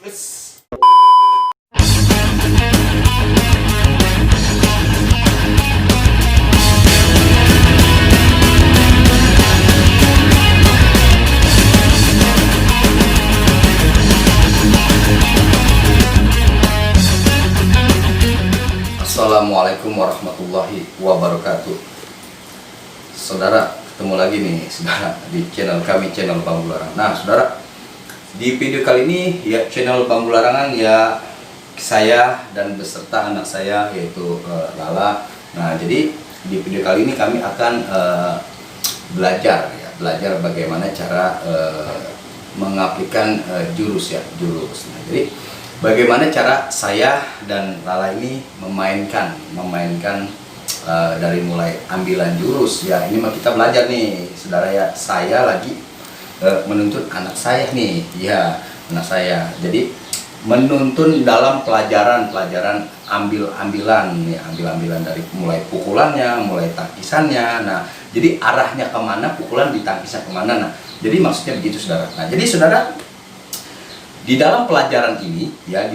Yes. Assalamualaikum warahmatullahi wabarakatuh. Saudara, ketemu lagi nih saudara di channel kami, channel Bang Bularangan. Nah saudara, di video kali ini ya channel Bang Bularangan ya, saya dan beserta anak saya yaitu Lala. Nah jadi di video kali ini kami akan belajar bagaimana cara mengaplikan jurus. Nah, jadi bagaimana cara saya dan Lala ini memainkan dari mulai ambilan jurus ya. Ini mah kita belajar nih saudara ya. Saya lagi menuntun anak saya nih ya, anak saya. Jadi menuntun dalam pelajaran ambil-ambilan dari mulai pukulannya, mulai tangkisannya. Nah jadi arahnya kemana, pukulan ditangkisnya kemana. Nah jadi maksudnya begitu saudara. Nah jadi saudara, di dalam pelajaran ini ya,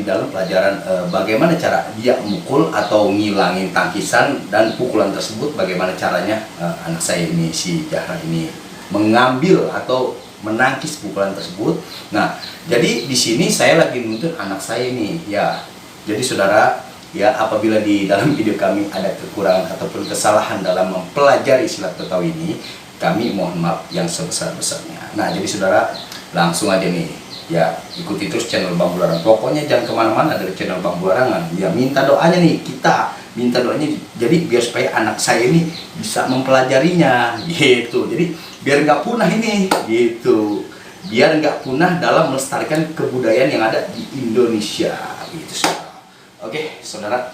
bagaimana cara dia mukul atau ngilangin tangkisan dan pukulan tersebut, bagaimana caranya anak saya ini, si Jahra ini, mengambil atau menangkis pukulan tersebut. Nah jadi di sini saya lagi nuntun anak saya ini ya. Jadi saudara ya, apabila di dalam video kami ada kekurangan ataupun kesalahan dalam mempelajari silat Betawi ini, kami mohon maaf yang sebesar-besarnya. Nah jadi saudara, langsung aja nih ya, ikuti terus channel Bang Bularangan. Pokoknya jangan kemana-mana dari channel Bang Bularangan ya. Minta doanya nih, kita minta doanya jadi biar supaya anak saya ini bisa mempelajarinya gitu. Jadi biar nggak punah ini gitu, biar nggak punah dalam melestarikan kebudayaan yang ada di Indonesia gitu saudara. Oke saudara,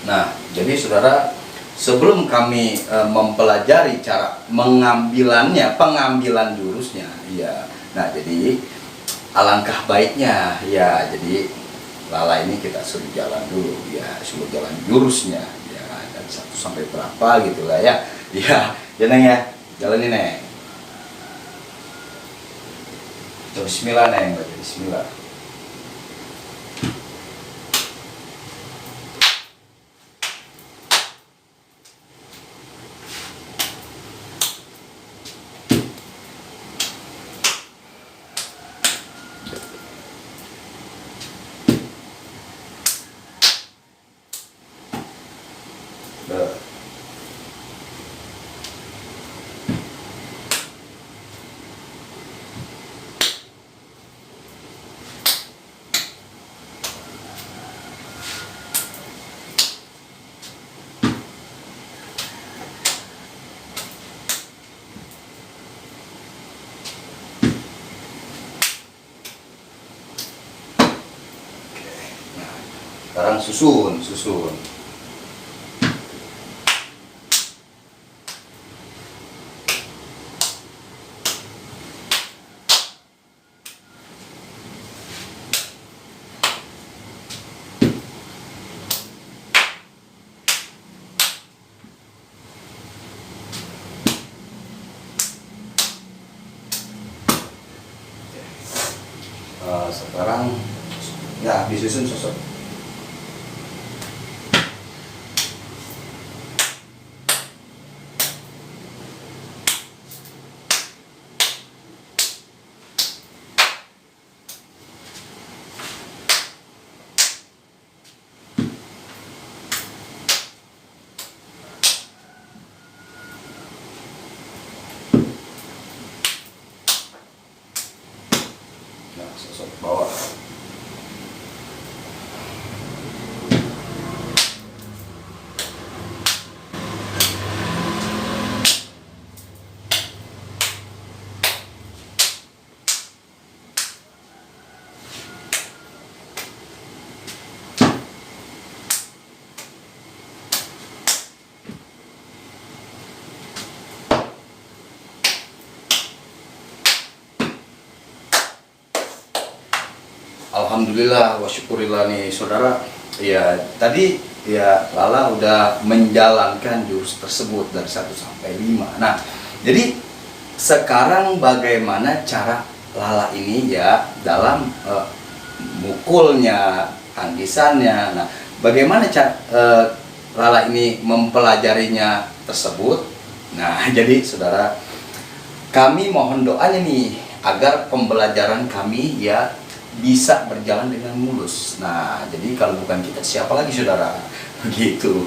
nah jadi saudara, sebelum kami mempelajari cara pengambilan jurusnya ya. Nah jadi alangkah baiknya ya, jadi Lala ini kita suruh jalan dulu ya, suruh jalan jurusnya ya, dari 1 sampai berapa gitu lah ya. Ya, Neng ya, jalanin Neng. Bismillah Neng, baca Bismillah. Sekarang susun. Sekarang ya disusun sosok. Sosok bawah. Alhamdulillah wa syukurillah nih saudara. Ya tadi ya Lala udah menjalankan jurus tersebut dari 1 sampai 5. Nah jadi sekarang bagaimana cara Lala ini ya dalam mukulnya, tangkisannya. Nah, bagaimana Lala ini mempelajarinya tersebut? Nah, jadi saudara, kami mohon doanya nih agar pembelajaran kami ya bisa berjalan dengan mulus. Nah, jadi kalau bukan kita siapa lagi saudara? Begitu.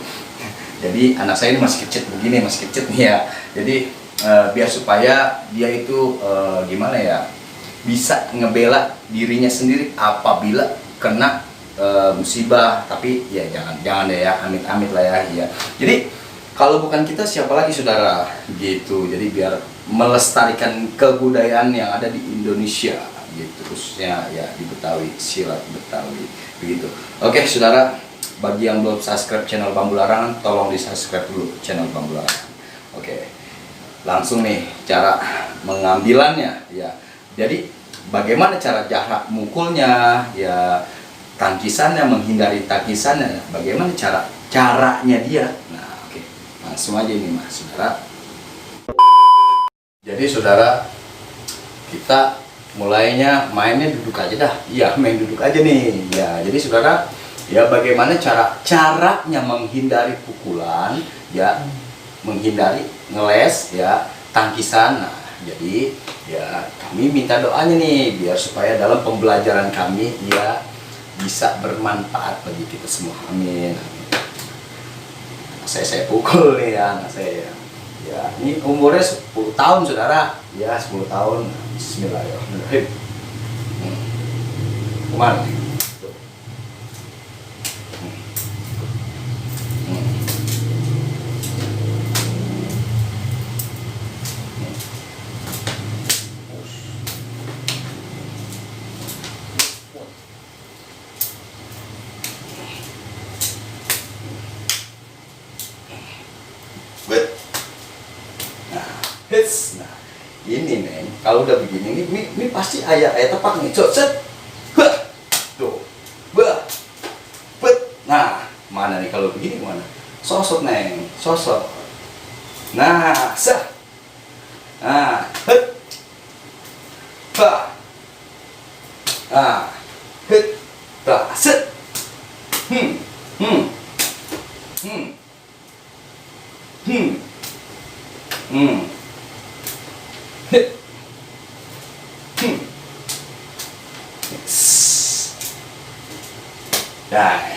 Jadi anak saya ini masih kecil begini, masih kecil nih ya. Jadi biar supaya dia itu gimana ya, bisa ngebela dirinya sendiri apabila kena musibah. Tapi ya jangan deh ya, amit-amit lah ya. Ya. Jadi kalau bukan kita siapa lagi saudara? Gitu. Jadi biar melestarikan kebudayaan yang ada di Indonesia gitu, khususnya ya di Betawi, silat Betawi begitu. Oke saudara, bagi yang belum subscribe channel Bambu Larangan, tolong di subscribe dulu channel Bambu Larangan. Oke, langsung nih cara mengambilannya ya. Jadi bagaimana cara jarak mukulnya ya, tangkisannya, menghindari tangkisannya, bagaimana caranya dia. Nah oke, langsung aja ini mas saudara. Jadi saudara, kita mulainya mainnya duduk aja dah. Iya, main duduk aja nih. Ya, jadi saudara, ya bagaimana caranya menghindari pukulan, ya menghindari ngeles, ya tangkisan. Nah, jadi ya kami minta doanya nih biar supaya dalam pembelajaran kami ya bisa bermanfaat bagi kita semua. Amin. Saya pukul nih ya anak saya. Ya, ini umurnya 10 tahun saudara. Ya, 10 tahun. Bismillahirrahmanirrahim. Kemana? Tuh. Hits. Nah, ini neng, kalau udah begini, ini pasti ayah tepak nih. Set, tuh, nah, mana nih kalau begini mana? Sosot neng, sosot. Nah, sah, nah, hit, nah, hit, set, hmm, hmm, hmm, hmm, hmm.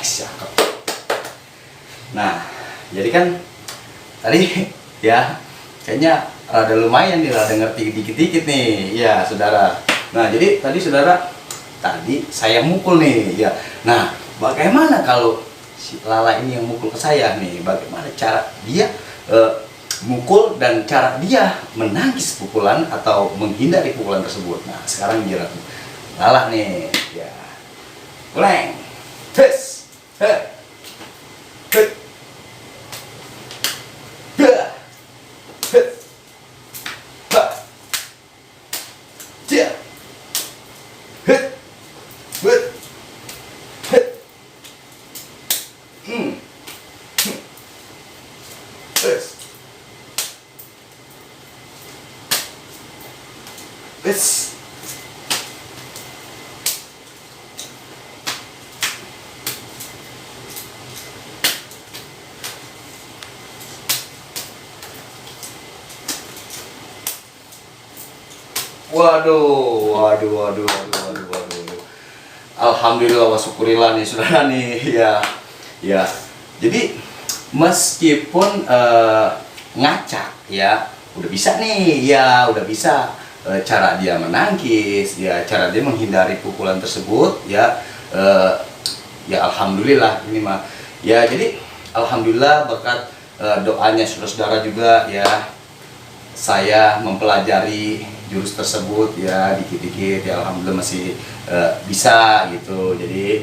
Cakep. Nah, jadi kan tadi ya kayaknya rada lumayan nih, rada ngerti dikit-dikit nih, ya saudara. Nah, jadi tadi saudara, tadi saya mukul nih, ya. Nah, bagaimana kalau si Lala ini yang mukul ke saya nih? Bagaimana cara dia mukul dan cara dia menangkis pukulan atau menghindari pukulan tersebut? Nah, sekarang giliran Lala nih, ya. Leng, tes, heh, heh, heh, heh, heh, dia, heh, heh, heh, tes, tes. Waduh. Alhamdulillah wa syukurillah nih saudara nih, ya. Ya. Jadi meskipun ngacak ya, udah bisa nih, ya udah bisa cara dia menangkis, ya cara dia menghindari pukulan tersebut, ya ya alhamdulillah ini mah. Ya jadi alhamdulillah berkat doanya saudara-saudara juga ya, saya mempelajari jurus tersebut ya dikit-dikit, ya alhamdulillah masih bisa gitu. Jadi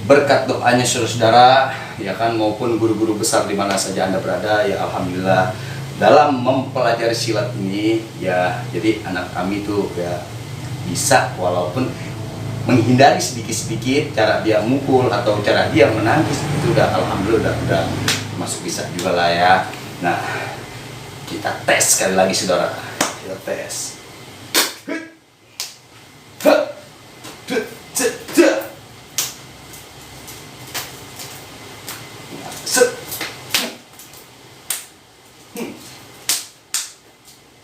berkat doanya saudara-saudara ya kan, maupun guru-guru besar di mana saja Anda berada, ya alhamdulillah dalam mempelajari silat ini ya, jadi anak kami tuh ya bisa walaupun menghindari sedikit-sedikit cara dia mukul atau cara dia menangkis, itu udah alhamdulillah udah masuk bisa juga lah ya. Nah, kita tes sekali lagi saudara, kita tes.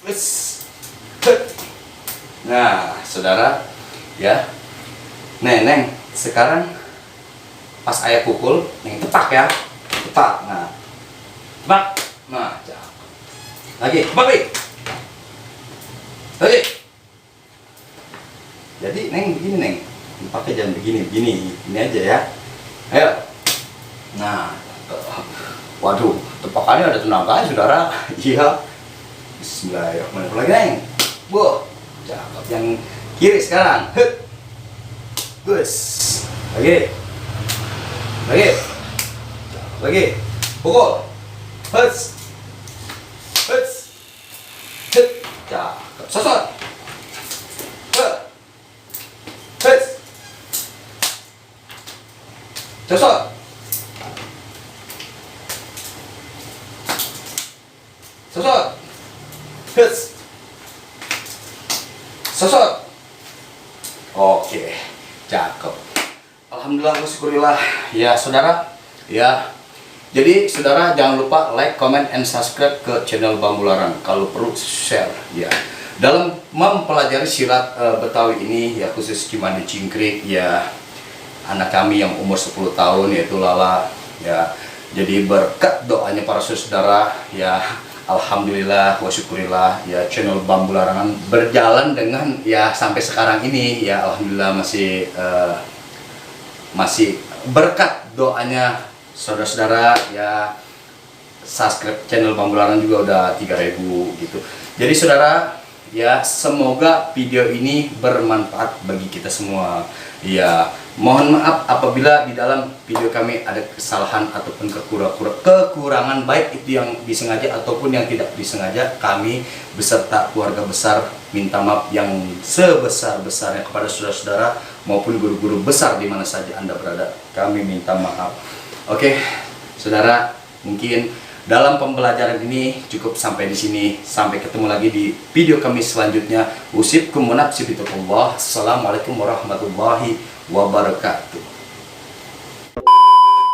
Wes. Nah, saudara, ya. Neng, sekarang pas ayah pukul, neng tepak ya, tepak. Nah, tepak. Nah, lagi, tepak lagi. Jadi neng begini neng, pakai jangan begini, ini aja ya. Ayo. Nah, waduh, tepakannya ada tenaga, saudara. Iya. Bismillahirrahmanirrahim. Lagi neng. Wah, cakep. Yang kiri sekarang. Gus. Lagi. Pukul. Huts. Cakep. Sosot. Huts. Sosot. Huts. Sosot. Oke, cakep. Alhamdulillah, syukurillah. Ya, saudara. Ya. Jadi, saudara jangan lupa like, comment, and subscribe ke channel Bambu Larang. Kalau perlu share, ya. Dalam mempelajari silat Betawi ini, ya khusus Cimande Cingkrik, ya anak kami yang umur 10 tahun yaitu Lala, ya. Jadi berkat doanya para saudara, ya. Alhamdulillah wa syukurillah, ya channel Bambu Larangan berjalan dengan ya sampai sekarang ini, ya alhamdulillah masih berkat doanya saudara-saudara, ya subscribe channel Bambu Larangan juga udah 3.000 gitu. Jadi saudara, ya semoga video ini bermanfaat bagi kita semua. Ya, mohon maaf apabila di dalam video kami ada kesalahan ataupun kekurangan, baik itu yang disengaja ataupun yang tidak disengaja. Kami beserta keluarga besar minta maaf yang sebesar-besarnya kepada saudara-saudara maupun guru-guru besar di mana saja Anda berada. Kami minta maaf. Oke, saudara, mungkin dalam pembelajaran ini cukup sampai di sini. Sampai ketemu lagi di video kami selanjutnya. Usibkum wa nafsi bitaqullah. Assalamualaikum warahmatullahi wabarakatuh.